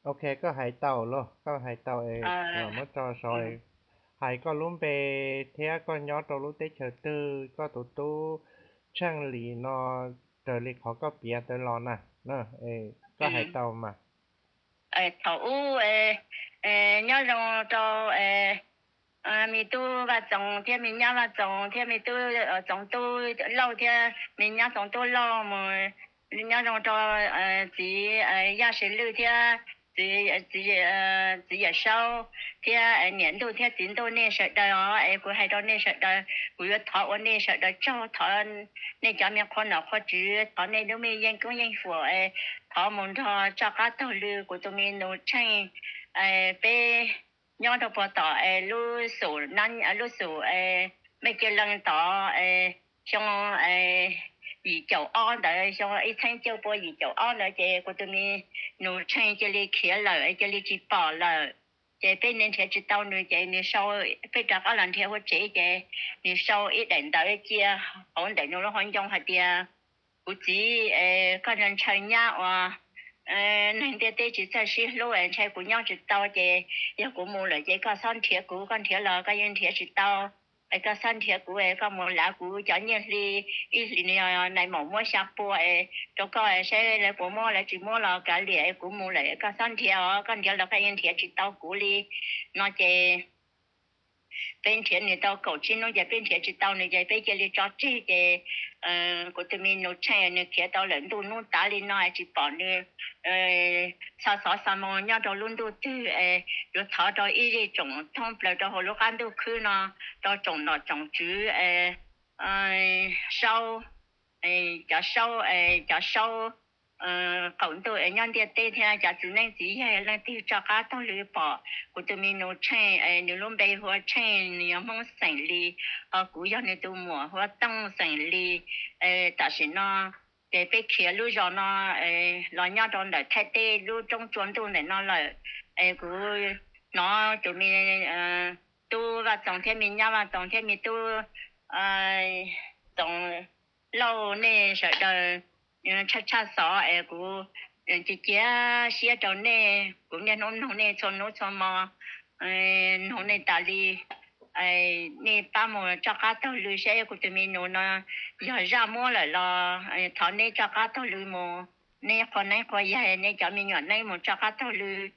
Ok, koj hais tau los, koj hais tau es muab tso so. Hais koj lub npe thiab koj nyob rau lub teb chaws twg, koj tus tub Tsheej Lis no raws li qhov koj piav tawd los na. Koj hais tau mas. Thaum ub nyob zoo rau me tub Vaj Txoos thiab me nyab Vaj Txoos thiab me tub Txoos Tub Lauj thiab me nyab Txoos Tub Lauj mus, nyob zoo rau txiv Yaj Siv Lwj thiab txiv Yawm Saub thiab niam Ntuj thiab txiv Ntuj nej sawv daws os. Es kuv hais rau nej sawv daws, kuv yuav thov ua nej sawv daws tsaug, thov nej cov me qhua nom qhua tswv, thov nej lub me yeej koob yeej huam, thov mus nrog tso qab taug lw kuv tus me nus Tsheej. Peb nyob rau puag tom lub xum, lub xum Mej Kiv Leej tod, xyoo yim caum ob ntawd, xyoo ib txheeb cuaj pua yim caum ob ntawd ces kuv tus me nus Tsheej cia li khiav lawm, cia li tsis pom lawm. Ces peb nrhiav tsis tau nws ces nws sau, peb rov qab los nrhiav hauv tsev ces nws sau ib daim ntawv cia hauv ntawm nws lub hauv ncoo hais tias, kuv txiv, koj ntshaw nyab uas neeg ntiaj teb tsis txawj sib hlub es ntshai kuv nyob tsis tau ces yog kuv mus lawm ces koj txhob nrhiav kuv, koj nrhiav los koj yeej nrhiav tsis tau. Es koj txhob nrhiav kuv, koj mus lav kuv cov nyiaj hli, ib hlis nais maum muab xya pua rau koj, saib lawv puas muab, lawv tsis muab los kav liam, kuv mus lawm koj txhob nrhiav os, koj nrhiav los koj yeej nrhiav tsis tau kuv li no ces peb nrhiav nws tau kaum tsib hnub ces peb nrhiav tsis tau nws ces peb cia li tso tseg ces kuv tus me nus Tsheej nws khiav tau lawm ntuj hnub tav li no tsis pom nws xa xov xa moo nyob rau lub ntuj twg. Yuav thov rau ib zej tsoom thoob plaws rau hauv lub qab ntuj khwb no, rau tsoom nom tsoom tswv, saub, cov saub, cov saub qaum ntuj es nyob ntiaj teb thiab cov txiv neeb txiv yaig leej twg tso qab taug lw pom kuv tus me nus Tsheej, nws lub npe hu ua Tsheej, nws yog Hmoob xeem Lis, ho kuv yog nws tus muam hu ua Tooj xeem Lis. Tam sim no ces peb khiav lub zos no los nyob rau ntawm Thaib teb lub roob tsua ntuj ntawm no lawm. Es kuv hnov tus me tub Vaj Txoos thiab me nyab Vaj Txoos thiab me tub Txoos Lauj nej sawv daws tshaj tshaj xov es kuv cia cia siab rau nej, kuv niaj hnub noog nej txhua hnub txhua hmo, noog nej tas li. Nej pab mus tso qab taug lw saib kuv tus me nus no yog zaj muab lawm los thov nej tso qab taug lw mus. Nej qhua neeb qhua yaig, nej cov me nyuam neeb mus tso qab taug lw.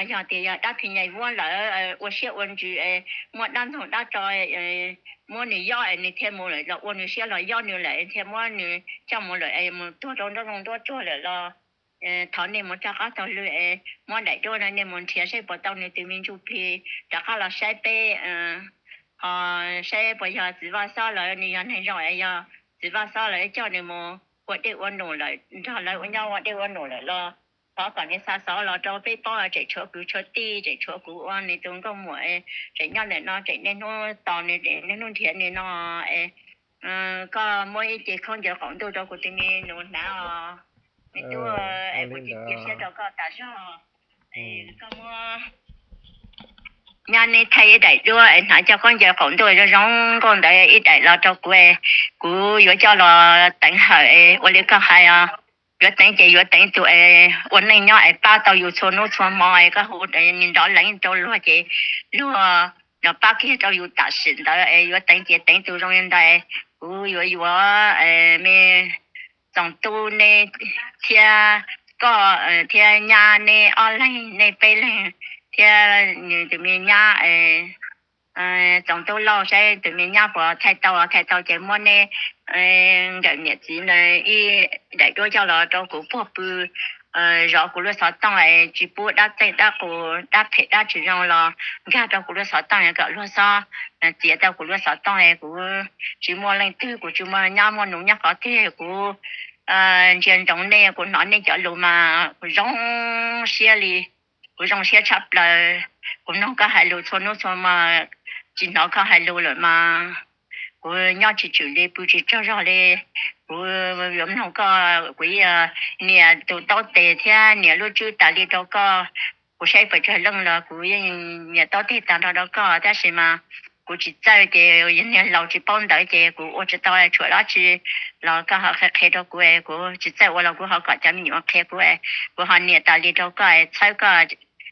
Yog tias yog dab phim nyuj vuab lawm ua siab ua ntsws, muaj dab ntxoog dab tso, muab nws yob es nws thiaj mus lawm los ua nws siab los yob nws lawm thiaj muab nws coj mus lawm es mus tuag rau nruab zoov nruab tsuag lawm los thov nej mus tso qab taug lw es muab daim duab no nej mus nrhiav saib puas tau nws tus me ntsuj plig rov qab los saib peb. Ho saib puas yog txiv Vaj Xob lawv, nws yog neeg zoo es yog txiv Vaj Xob lawv coj nws mus ua dej ua num lawm, nrog lawv ua nyob ua dej ua num lawm los thov kom nws xa xov los rau peb paub. Tseem tshuav kwv tshuav tij, tseem tshuav kuv ua nws tus nkauj muam, tseem nyob ntawm no, tseem niaj hnub tos nws, niaj hnub nrhiav nws no. Koj muab ib ce khaub ncaws qaum ntuj rau kuv tus me nus hnav os. Me tub, es kuv cia siab rau koj tas zog. Koj muab, nyab neb thaij ib daim duab es hnav cov khaub ncaws qaum ntuj zoo zoo nkauj ntawd ib daim los rau kuv, kuv yuav coj los teev hawm ua li koj hais os. Yuav teev ces yuav teev tus ua neej nyob es pab tau yus txhua hnub txhua hmo es koj hu nws nrov leev rau luag ces luag los pab kiag rau yus tam sim ntawd es yuav teev ces teev tus zoo li ntawd. Kuv yuav yuav me Txoos Tub neb thiab koj thiab nyab neb ob leeg, neb peb leeg thiab nws tus me nyab Txoos Tub Lauj saib tus me nyab puas thaij tau, thaij tau ces muab neb nkawm niam txiv ntawd ib daim duab coj los rau kuv puag pw zov kuv lub xov tooj es tsis pub dab txeej dab qus dab phem dab tsis zoo los nkag rau kuv lub xov tooj kom luag xob txiav tau kuv lub xov tooj es kuv tsis muaj leej twg, kuv tsis muaj nyab muaj nus nyob qhov twg. Kuv ntsia ntsoov nej, kuv hnov nej cov lus mas kuv zoo siab li, kuv zoo siab tshaj plaws. Kuv mloog koj hais lus txhua hnub txhua hmo, tsis hnov koj hais lus lawm mas kuv nyob tsis tswm li, pw tsis tsaug zog li. Kuv yuav mloog koj, kuv nias tus taub tes thiab nias lub tswb tas li rau koj. Kuv saib pes tsawg leej los kuv yeej nias taub tes tag nrho rau koj, tab sis mas kuv tsis txawj ces yog niag laus tsis paub ntawv ces kuv ua tsis tau tshuam dab tsi los koj ho qhia qhia rau kuv, kuv tsis txawj ua los kuv ho kom cov me nyuam qhia kuv, kuv ho nias tas li rau koj, txhawb koj.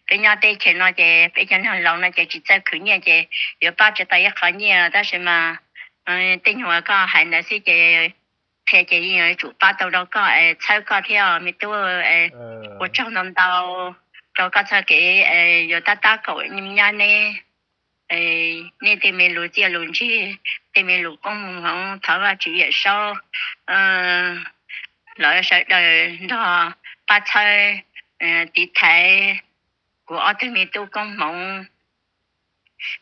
Peb nyob teb chaws no ces peb cov neeg laus no ces tsis txawj khwv nyiaj ces yuav pab tsis tau ib qho nyiaj, tab sis mas tej nyuag koj hais ntawd xwb ces qhia ces yeej yuav tsum pab tau rau koj, txhawb koj thiab me tub. Ua tsaug ntau ntau rau koj txoj kev yuav tab tab kaum nyab neb, nej tej me lus txiaj lus ntsig, tej me lus koob hmoov, thov Vajtswv Yawm Saub lawv sawv daws nrog pab txhawb, tiv thaiv kuv ob tug me tub koob hmoov,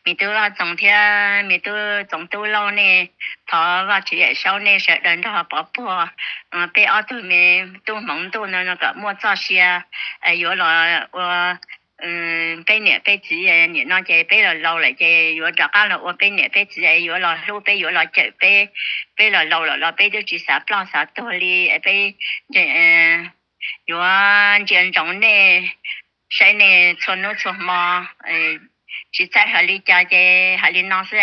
me tub Vaj Txoos thiab me tub Txoos Tub Lauj nej. Thov Vajtswv Yawm Saub nej sawv daws nrog pov puag peb ob tug me tub hmoov ntuj no kom muaj txoj sia yuav los ua peb niam peb txiv. Nim no ces peb los laus lawm ces yuav rov qab los ua peb niam peb txiv, yuav los hlub peb, yuav los cawm peb. Peb los laus lawm los peb twb tsis xav ploj xav tuag li, peb yuav ntsia ntsoov nej, saib nej txhua hnub txhua hmo. Tsis txawj hais li cas ces hais li no xwb,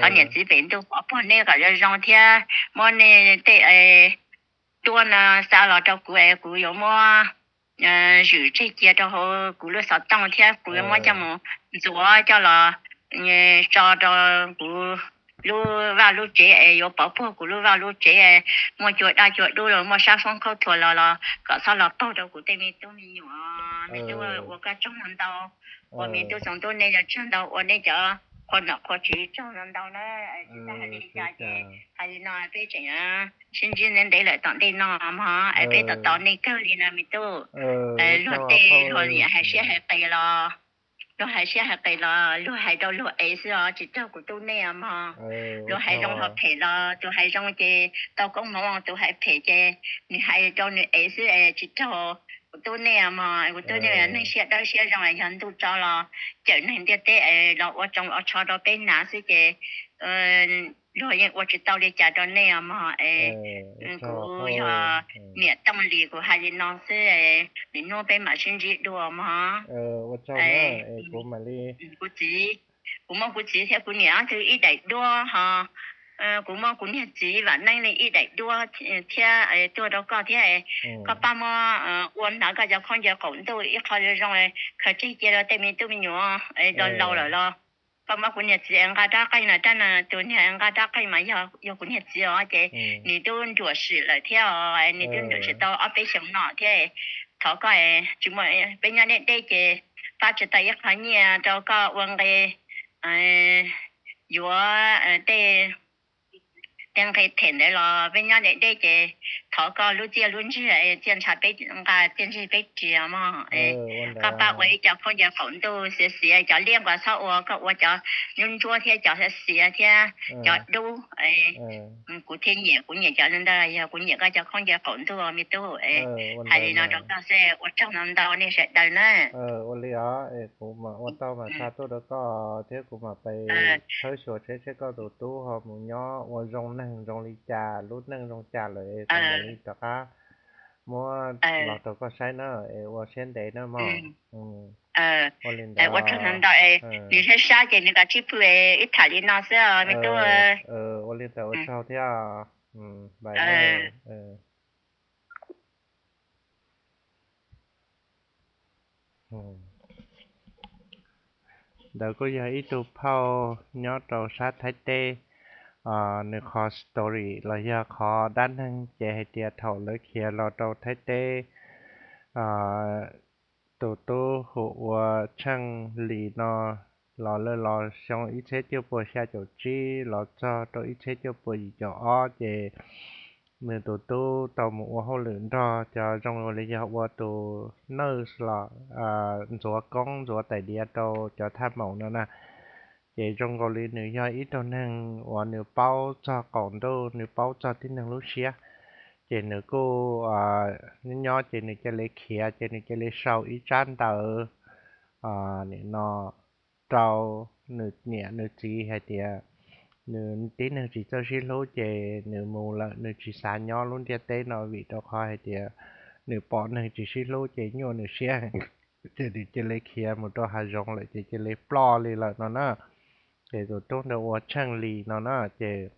thov niam txiv pem ntuj pov puag nej kom zoo zoo thiab muab nej tej duab no xa los rau kuv es kuv yuav muab zwm tseg cia rau hauv kuv lub xov tooj thiab kuv yuav muab coj mus ntxuav coj los tso rau kuv lub vaj lub tsev es yuav pov puag kuv lub vaj lub tsev, muaj cua daj cua dub los muaj sab foob khaub thuas los los kom txhob los paug rau kuv tej me tub me nyuam, me tub. Ua koj tsaug ntau ntau, ua me tub Txoos Tub nej tsaug ntau, ua nej cov qhua nom qhua tswv tsaug ntau ntau na. Tsis txawj hais li cas ces hais li no peb tseem sib ntsib ntev ntev lawm tom ntej no mog, es peb tos tos nej kawg li no me tub. Luag tej luag hais siab hais qis los, luag hais siab hais qis los luag hais rau luag ev xwb os, tsis raug kuv tub nej os mog. Luag hais zoo luag phem los tus hais zoo ces tau koob hmoov, tus hais phem ces nws hais rau nws ev xwb es tsis raug kuv tub nej os mog. Kuv tub nej neeg siab dawb siab zoo, yog ntuj tso los cawm neeg ntiaj teb los ua tsoos ua tsho rau peb hnav xwb ces luag yeej ua tsis tau li cas rau nej os mog. Es kuv yog niam Tooj Lis, kuv hais li no xwb, lwm hnub peb mam sib ntsib dua mog. Kuv txiv, kuv muaj kuv txiv thiab kuv niam ob tug ib daim duab ho kuv muab kuv niag txiv Vam Neeb li ib daim duab thiab tuaj rau koj thiab. Koj pab muab ua hnav koj cov khaub ncaws qaum ntuj ib qho zoo zoo, khaws tseg cia rau tej me tub me nyuam laus laus lawm los. Koj muab kuv niag txiv es nqa rab qeej no, rab no tus niag nqa rab qeej mas yog kuv niag txiv os ces nws twb nruam sim lawm thiab os, nws twb nruam sim tau ob peb xyoos no thiab. Thov koj, tsis muaj, peb nyob deb deb ces pab tsis tau ib qho nyiaj rau koj ua nqe, yuav tej tej nqe them ntawd los peb nyob deb deb ces thov koj lub txiaj lub ntsig txiaj ntsha peb nqa, txiaj ntsig peb ris mog. Koj pab ua ib co khaub ncaws qaum ntuj xiav xiav, cov liab nkuas txhob ua, koj ua cov ntsuab ntsuab thiab cov xiav xiav thiab cov dub. Kuv thiaj nyiam, kuv nyiam cov li ntawd, yog kuv nyiam koj cov khaub ncaws qaum ntuj me tub. Hais li no rau koj xwb, ua tsaug ntau ntau nej sawv daws na. Ua li os, kuv mam ua tau mam xa tuaj rau koj thiab kuv mam pais tshawb xyuas seb seb koj tus tub ho mus nyob ua zoo neeg zoo li cas, lub neej zoo cas lawm es kuv mam li rov qab muab los rau koj saib na, es ua siab ntev na mog. Ua li ntawd, ua tsaug ntau ntau, nws sab sab ces nws kav tsij pw, wb tham li no xwb me tub. Ua li ntawd ua tsaug thiab. Ntawd kuj yog ib tug phauj nyob rau sab Thaib teb, nws qhov story los yog qhov dab neeg ces hais tias thaum lawv khiav los rau Thaib teb, tus tub hu ua Tsheej Lis no los lawm los xyoo ib txhiab cuaj puas xya caum tsib los txog rau ib txhiab cuaj puas yim caum ob ces nws tus tub tau mus ua hauj lwm nrog cov zoo li yog ua tus nurse los ntxuav koob ntxuav tais diav rau cov thaj maum no na. Ces zoo nkaus li nws yog ib tug neeg uas nws paub txog qaum ntuj, nws paub txog tib neeg lub siab. Ces nws kuj nyob nyob ces nws cia li khiav, ces nws cia li sau ib tsab ntawv nim no rau nws niam nws txiv hais tias nws tib neeg tsis txawj sib hlub ces nws mus lawm, nws tsis xav nyob lub ntiaj teb no vim rau qhov hais tias nws pom neeg tsis sib hlub ces nyuaj nws siab, ces nws cia li khiav mus rau hav zoov lawm ces cia li ploj li lawm no na. Ces tus tub ntawd ua Tsheej Lis no na, ces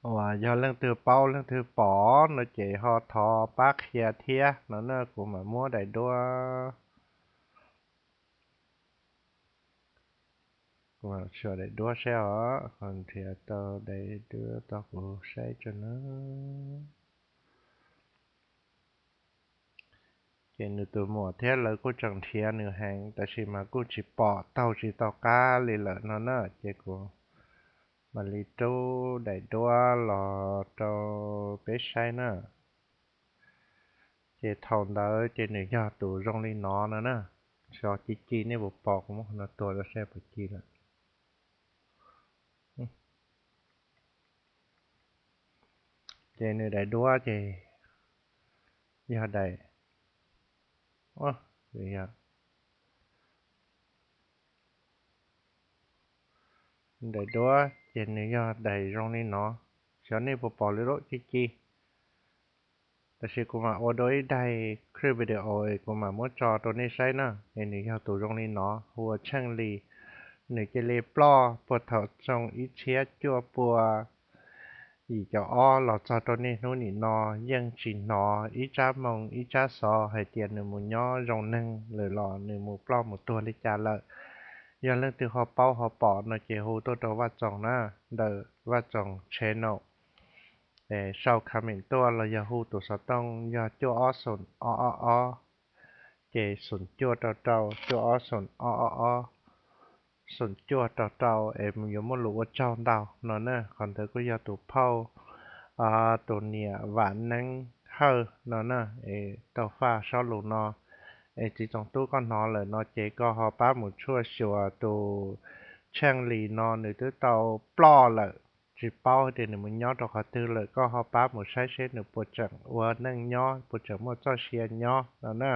uas yog leej twg paub leej twg pom no ces ho thov pab qhia thiab no na, kuv mam muab daim duab, kuv mam suav daim duab saib os, nrhiav tau daim duab tau kuv saib tso na. Ces nws tus muam thiab lawv kuj tseem nrhiav nws heev tab sis mas kuj tsis pom, taug tsis tau qab li lawm no na, ces kuv mam li rub daim duab los rau peb saib na. Ces thaum ntawd ces nws yog tus zoo li no no na. Xyov ci ci nej puas pom, kuv muab qhov no tuav rau saib puas ci lawm. Ces nws daim duab ces yog daim, daim duab ces nws yog daim zoo li no. Xyov nej puas pom li lub ci ci. Tab sis kuv mam ua dua ib daim clip video es kuv mam muab tso rau nej saib na. Es nws yog tus zoo li no, hu ua Tsheej Lis. Nws cia li ploj puag thaum xyoo ib txhiab cuaj pua yim caum ob los txog rau niaj hnub nim no yeej tsis hnov ib tsab moo ib tsab xov hais tias nws mus nyob zoo neeg lawm los nws mus ploj mus tuag li cas lawm. Yog leej twg ho paub ho pom no ces hu tuaj rau Vaj Txoos na, ntawm Vaj Txoos channel. Sau comment tuaj los yog hu tus xov tooj yog cuaj ob xoom ob ob ob, ces xoom cuaj rau rau, cuaj ob xoom ob ob ob, xoom cuaj rau rau es yuav muaj lus ua tsaug ntau no na. Qhov ntawd kuj yog tus phauj, tus niam Vam Neeb Hawj no na, es tau faj sob lus no. Es txiv Txoos Tub, koj hnov lawm no ces koj ho pab mus tshuaj xyuas tus Tsheej Lis no, nws twb tau ploj lawm, tsis paub tias nws mus nyob rau qhov twg lawm, koj ho pab mus saib seb nws puas tseem ua neej nyob, puas tseem muaj txoj sia nyob no na.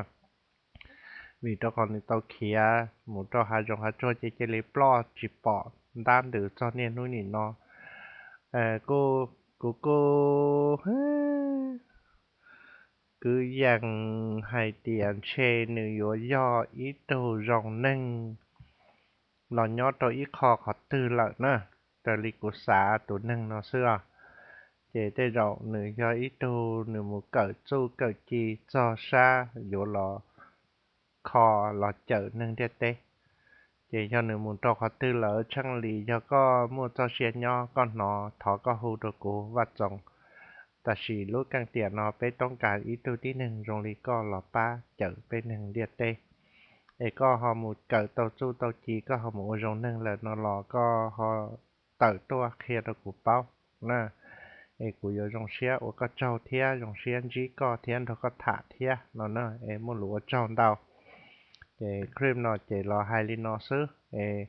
Vim rau qhov nws tau khiav mus rau hav zoov hav tsuag ces cia li ploj tsis pom ntab ntws txog niaj hnub nim no. Kuv kuj kwv yees hais tias ntshe nws yuav yog ib tug zoo neeg los nyob rau ib qho qhov twg lawm na. Raws li kuv xav tus neeg no xwb os, ces tej zaum nws yog ib tug nws mus kawm txuj kawm ci txog sab yuav los kho los cawm neeg ntiaj teb. Ces yog nws mus rau qhov twg lawm, Tsheej Lis, yog koj muaj txoj sia nyob koj hnov, thov koj hu rau kuv Vaj Txoos. Tam sim lub keej tiam no peb toob kas ib tug tib neeg zoo li koj los pab cawm peb neeg ntiaj teb. Es koj ho mus kawm tau txuj tau ci, koj ho mus ua zoo neeg lawm no los koj ho tawm tuaj qhia rau kuv paub na. Es kuv yuav zoo siab ua koj tsaug thiab zoo siab ntsib koj thiab nrog koj tham thiab no na. Es muaj lus ua tsaug ntau. Ces clip no ces los hais li no xwb es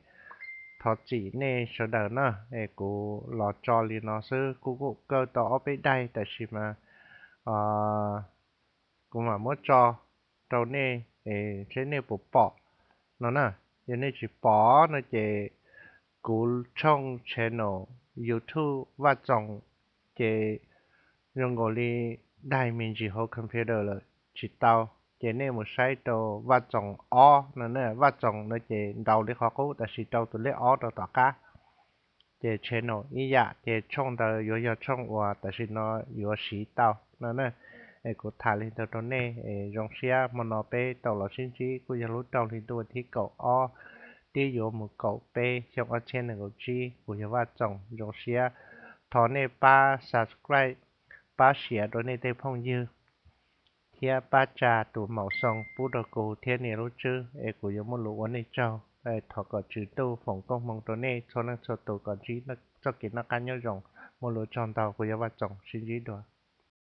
thov txim nej sawv daws na. Es kuv los tso li no xwb, kuj kuj kaw tau ob peb daim tab sis mas kuv mam muab tso rau nej es seb nej puas pom no na. Yog nej tsis pom no ces kuv tshooj channel YouTube Vaj Txoos ces zoo nkaus li daig me ntsis hauv computer lawm tsis tau. Ces nej mus saib rau Vaj Txoos ob no na, Vaj Txoos no ces ntaus li qhov qub tab sis rau tus lej ob rau tom qab. Ces channel ib yam, ces tshooj ntawd yuav yog tshooj uas tam sim no yuav siv tau no na. Es kuv tham li ntawd rau nej es zoo siab hmo no peb tau los sib ntsib kuj yog lub rau hli ntuj thib kaum ob, twb yuav mus kaum peb xyoo ob txhiab nees nkaum tsib. Kuv yog Vaj Txoos, zoo siab thov nej pab subscribe, pab share rau nej tej phooj ywg thiab pab tsa tus maum xoo pub rau kuv thiab nias lub tswb es kuv yuav muaj lus ua nej tsaug. Thov kom Tswv Ntuj foom koob hmoov rau nej txhua leej txhua tus kom ntsib txoj kev noj qab nyob zoo. Muaj lus tsaug ntau, kuv yog Vaj Txoos, sib ntsib dua.